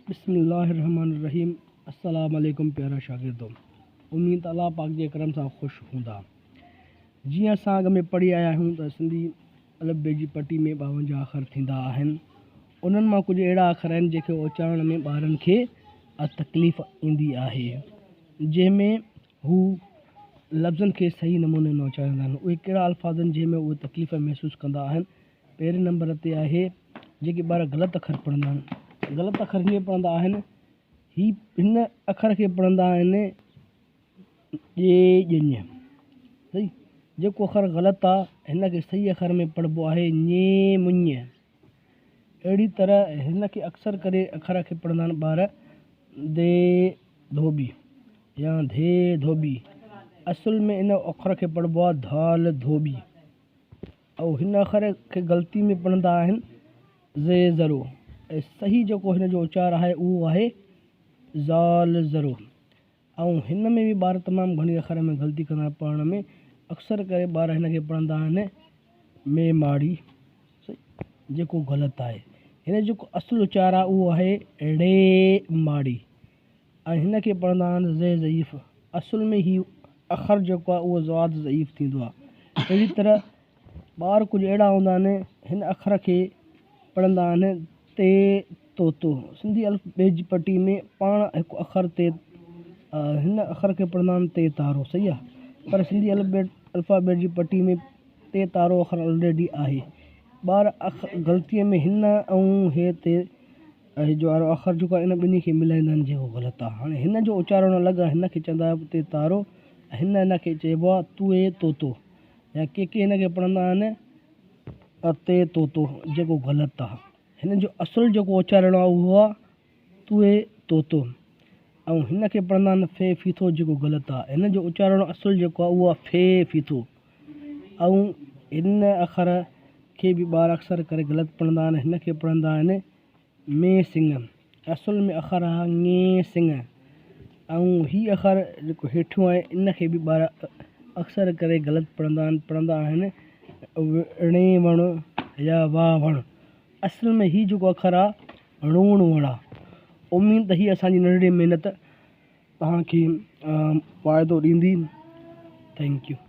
بسم الله الرحمن الرحيم السلام عليڪم پيارا شاگردو اميد ته الله پاڪ جي ڪرم سان خوش هوندا جيئن اسان اڳ ۾ پڙهي آيا آهيون ته سنڌي الف بي جي پٽي ۾ 52 اکر ٿيندا آهن انهن مان ڪجهه اهڙا اکر آهن جيڪي اچارڻ ۾ ٻارن کي تڪليف ايندي آهي جنهن ۾ هو لفظن کي صحيح نموني نه اچاريندا آهن. اهي ڪهڙا الفاظ آهن جنهن ۾ اهي تڪليف محسوس ڪندا آهن. پهرين نمبر تي آهي جيڪي ٻار غلط اکر پڙهندا آهن. غلط اکر هيئن پڙهندا آهن هي هن اکر کي پڙهندا آهن ڄي ڄڃ صحيح جيڪو اکر غلط آهي هن کي صحيح اکر ۾ پڙهبو آهي ڃي مڃ. اهڙي طرح هن کي اڪثر ڪري اکر کي پڙهندا آهن ٻار the ڌوٻي يا ڌي ڌوٻي اصل ۾ ان اکر کي پڙهبو آهي ڌال ڌوٻي ۽ هن اکر کي غلطي ۾ پڙهندا آهن زي ذرو ۽ صحيح جيڪو هن جو اچار آهي اهو آهي زال ذرو ۽ هن ۾ به ٻار تمام گهڻي اکر ۾ غلطي ڪندا آهن پڙهڻ ۾ اڪثر ڪري ٻار هن کي پڙهندا آهن مي ماڙي جيڪو غلط آهي هن جو جيڪو اصل اچار آهي اهو آهي ڙي ماڙي ۽ هن کي پڙهندا آهن زي ضعيف اصل ۾ هي اکر جيڪو آهي اهو زواد ضعيف ٿيندو آهي اهڙي طرح ٻار ڪجهه اهڙا هوندا آهن هن اکر کي پڙهندا آهن تي طوطو سنڌي الف بي جي پٽي ۾ پاڻ هڪ اکر تي هن اکر کي پڙهندا آهن تي تارو صحيح آهي پر سنڌي الف بي الفابيٽ جي پٽي ۾ تي تارو اکر آلريڊي آهي ٻار اک غلطيء ۾ هن ۽ هي تي هي جو وارو اکر جيڪو آهي ان ٻنهي کي ملائيندا آهن جيڪو غلط آهي هاڻي هن جو اچارڻ الڳ آهي هن کي چوندا آهيو تي تارو هن هن کي چئبو آهي توئي طوطو يا ڪي ڪي هن کي پڙهندا آهن اتي طوطو جيڪو غلط آهي. هن جو اصل جيڪو اچارڻ آهي اهو آهي توئي طوطو ۽ هن کي پڙهندا آهن في ڦيٿو جيڪو غلط آهي. هن جو اچارڻ اصل جيڪو آهي اهو آهي في ڦيٿو ۽ هن اکر کي به ٻار اڪثر ڪري غلط پڙهندا آهن. هن کي پڙهندا آهن ۾ سڱ، اصل ۾ اکر آ ڱي سڱ ۽ هي اکر جيڪو هيٺيون آهي ان کي به ٻار اڪثر ڪري غلط پڙهندا آهن پڙهندا آهن ڻي وڻ يا وا وڻ اصل ۾ هي جيڪو اکر آ ڻوڻ وڻ آ اميد ته هي اسان جي ننڍڙي محنت توهان کي فائدو ڏيندي thank you.